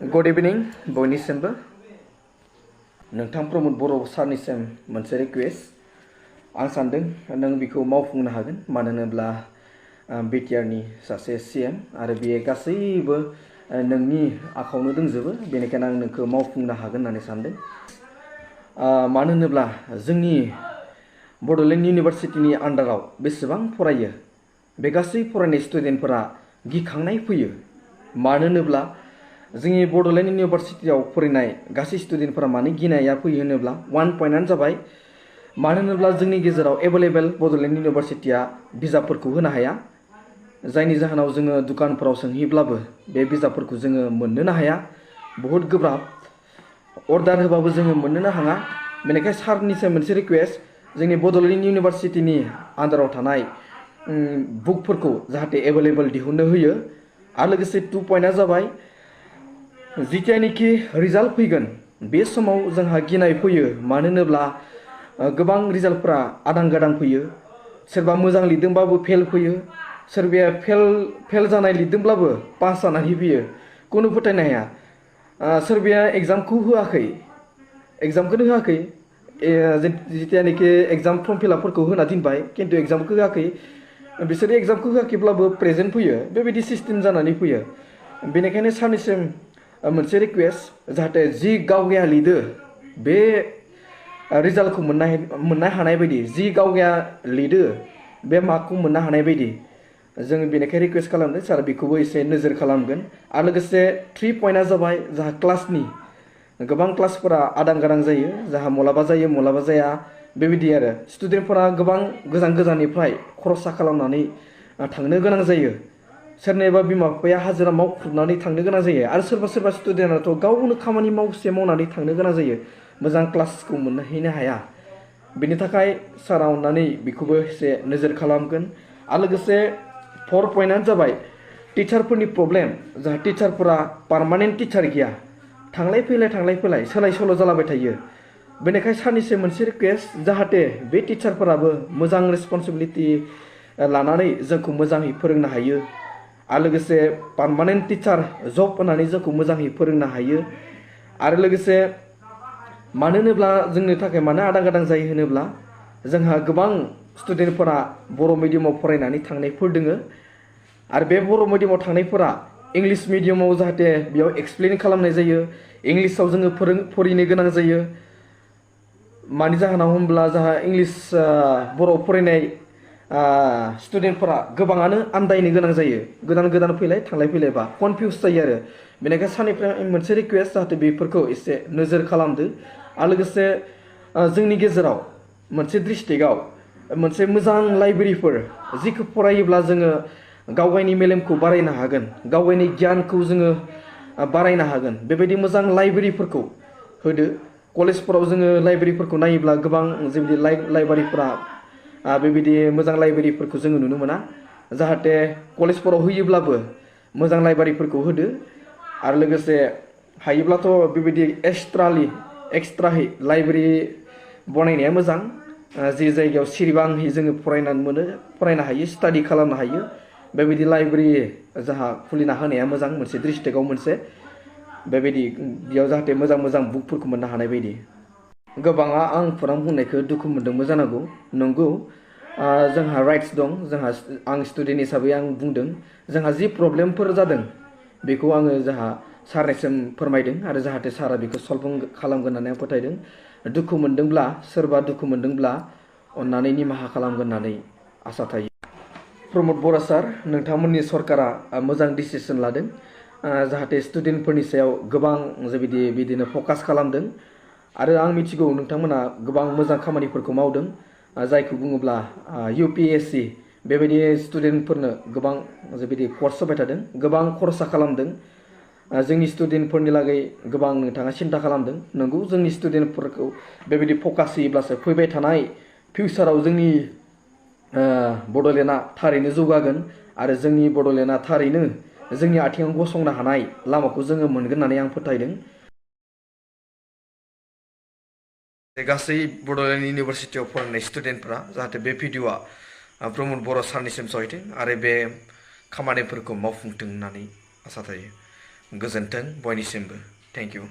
Good इभिनिं बयनिसिमबो नोंथां प्रमद बर' सारनिसिम मोनसे request आं सानदों नों बेखौ मावफुंनो हागोन मानो होनोब्ला बिटिआरनि सासे सीएम आरो बेयो गासैबो नोंनि आखायावनो दंजोबो बेनिखायनो आं नोंखौ मावफुंनो हागोन होननानै सानदों मानो होनोब्ला जोंनि बड'लेण्ड इउनिभारसिटिनि आन्डाराव बेसेबां फरायो बे गासै फरायनाय स्टुडेन्टफोरा गिखांनाय फैयो मानो होनोब्ला जोंनि बड'लेण्ड इउनिभारसिटियाव फरायनाय गासै स्टुडेन्टफोरा मानो गिनाया फैयो होनोब्ला वान पइन्टआनो जाबाय मानो होनोब्ला जोंनि गेजेराव एभेलेबल बड'लेण्ड इउनिभारसिटिया बिजाबफोरखौ होनो हाया जायनि जाहोनाव जोङो दुकानफोराव सोंहैब्लाबो बे बिजाबफोरखौ जोङो मोननोनो हाया बहुद गोब्राब अर्डार होबाबो जोङो मोननोनो हाङा बेनिखायनो सारनिसिम मोनसे रिक्वेस्ट जोंनि बड'लेण्ड इउनिभारसिटिनि आन्डाराव थानाय बुकफोरखौ जाहाथे एभेलेबल दिहुननो होयो आरो लोगोसे 2 पइन्टआ जाबाय जितियानिखि रिजाल्ट फैगोन बे समाव जोंहा गिनाय फैयो मानो होनोब्ला गोबां रिजाल्टफोरा आदां गादां फैयो सोरबा मोजां लिरदोंबाबो फेल फैयो सोरबाया फेल जानाय लिरदोंब्लाबो पास जानानै फैयो कुनु फोथायनो हाया सोरबाया एग्जामखौ होआखै एग्जामखौनो होआखै जितियानिखि एग्जाम फर्म फिलआपफोरखौ होना दोनबाय खिन्थु एग्जामखौ होआखै बिसोरो एग्जामखौ होआखैब्लाबो प्रेजेन्ट फैयो बेबायदि सिस्टेम जानानै फैयो बेनिखायनो सारनिसिम मोनसे रिक्वेस्ट जाहाथे जि गावगाया लिरदो बे रिजाल्टखौ मोननो हानाय बायदि जि गावगाया लिरदो बे मार्कखौ मोननो हानाय बायदि जों बेनिखायनो रिक्वेस्ट खालामदों सार बेखौबो एसे नोजोर खालामगोन आरो लोगोसे 3 पइन्टआ जाबाय जाहा क्लासनि गोबां क्लासफोरा आदां गादां जायो जाहा मालाबा जायो मालाबा जाया बेबायदि आरो स्टुडेन्टफोरा गोबां गोजान गोजाननिफ्राय खरसा खालामनानै थांनो गोनां जायो सोरनिबा बिमा बिफाया हाजिरा मावख्रुबनानै थांनो गोनां जायो आरो सोरबा स्टुडेन्टआथ' गावनो खामानि मावनानै थांनो गोनां जायो मोजां क्लासखौ मोनहैनो हाया बेनि थाखाय सारा अननानै बेखौबो एसे नोजोर खालामगोन आरो लोगोसे 4 पइन्टआनो जाबाय टिचारफोरनि प्रब्लेम जाहा टिचारफोरा पार्मानेन्ट टिचार गैया थांलाय फैलाय सोलाय सोल' जालाबाय थायो बेनिखायनो सारनिसिम मोनसे रिक्वेस्ट जाहाथे बे टिचारफोराबो मोजां रेसपन्सिबिलिटि लानानै जोंखौ मोजाङै फोरोंनो हायो आरो लोगोसे पार्मानेन्ट टिचार जब होनानै जोंखौ मोजाङै फोरोंनो हायो आरो लोगोसे मानो होनोब्ला जोंनि थाखाय मानो आदां गादां जायो होनोब्ला जोंहा गोबां स्टुडेन्टफोरा बर' मिडियामाव फरायनानै थांनायफोर दोङो आरो बे बर' मिडियामाव थांनायफोरा इंलिश मिडियामाव जाहाथे बेयाव एक्सप्लेन खालामनाय जायो इंलिशाव जोङो फरायनो गोनां जायो मानि जाहोनाव होनब्ला जोंहा इंलिश बर' फरायनाय स्टुडेन्टफोरा गोबाङानो आन्दायनो गोनां जायो गोदान फैलाय थांलाय फैलायबा कनफिउस जायो आरो बेनिखायनो सारनिफ्राय मोनसे रिक्वेस्ट जाहाथे बेफोरखौ एसे नोजोर खालामदो आरो लोगोसे जोंनि गेजेराव मोनसे डिस्ट्रिक्टआव मोनसे मोजां लाइब्रेरिफोर जिखौ फरायोब्ला जोङो गावगायनि मेलेमखौ बारायनो हागोन गावगायनि गियानखौ जोङो बारायनो हागोन बेबायदि मोजां लाइब्रेरिफोरखौ होदो कलेजफोराव जोङो लाइब्रेरिफोरखौ नायोब्ला गोबां जेबायदि लाइब्रेरिफोरा बेबायदि मोजां लाइब्रेरिफोरखौ जोङो नुनो मोना जाहाथे कलेजफोराव होयोब्लाबो मोजां लाइब्रेरिफोरखौ होदो आरो लोगोसे हायोब्लाथ' बेबायदि एक्सट्राहै लाइब्रेरि बनायनाया मोजां जि जायगायाव सिरिबाङै जोङो फरायनो हायो स्टाडि खालामनो हायो बेबायदि लाइब्रेरि जाहा खुलिना होनाया मोजां मोनसे डिस्ट्रिक्टआव मोनसे बेबायदि बेयाव जाहाथे मोजां बुकफोरखौ मोननो हानाय बायदि गोबाङा आं फुरां बुंनायखौ दुखु मोनदोंबो जानांगौ नंगौ जोंहा राइट्स दं आं स्टुडेन्ट हिसाबै आं बुंदों जोंहा जि प्रब्लेमफोर जादों बेखौ आङो जोंहा सारनिसिम फोरमायदों आरो जाहाथे सारा बेखौ सल्भ खालामगोन होननानै आं फोथायदों दुखु मोनदोंब्ला सोरबा दुखु मोनदोंब्ला अननानै निमाहा खालामगोन होननानै आसा थायो प्रमद बर' सार नोंथांमोननि सरकारा मोजां डिसिसन लादों जाहाथे स्टुडेन्टफोरनि सायाव गोबां बिदिनो फकास खालामदों आरो आं मिथिगौ नोंथांमोना गोबां मोजां खामानिफोरखौ मावदों जायखौ बुङोब्ला UPSC बेबायदि स्टुडेन्टफोरनो गोबां बेबायदि कर्स होबाय थादों गोबां खरसा खालामदों जोंनि स्टुडेन्टफोरनि लागै गोबां नोंथाङा सिन्था खालामदों नंगौ जोंनि स्टुडेन्टफोरखौ बेबायदि फकास होयोब्लासो फैबाय थानाय फिउचाराव जोंनि बड'लेण्डआ थारैनो जौगागोन आरो जोंनि बड'लेण्डआ थारैनो जोंनि आथिङाव गसंनो हानाय लामाखौ जोङो मोनगोन होननानै आं फोथायदों गासै बड'लेण्ड इउनिभारसिटियाव फरायनाय स्टुडेन्टफोरा जाहाथे बे भिडिअआ प्रमद बर' सारनिसिम सहैथों आरो बे खामानिफोरखौ मावफुंथों होननानै आसा थायो गोजोन्थों बयनिसिमबो। Thank you.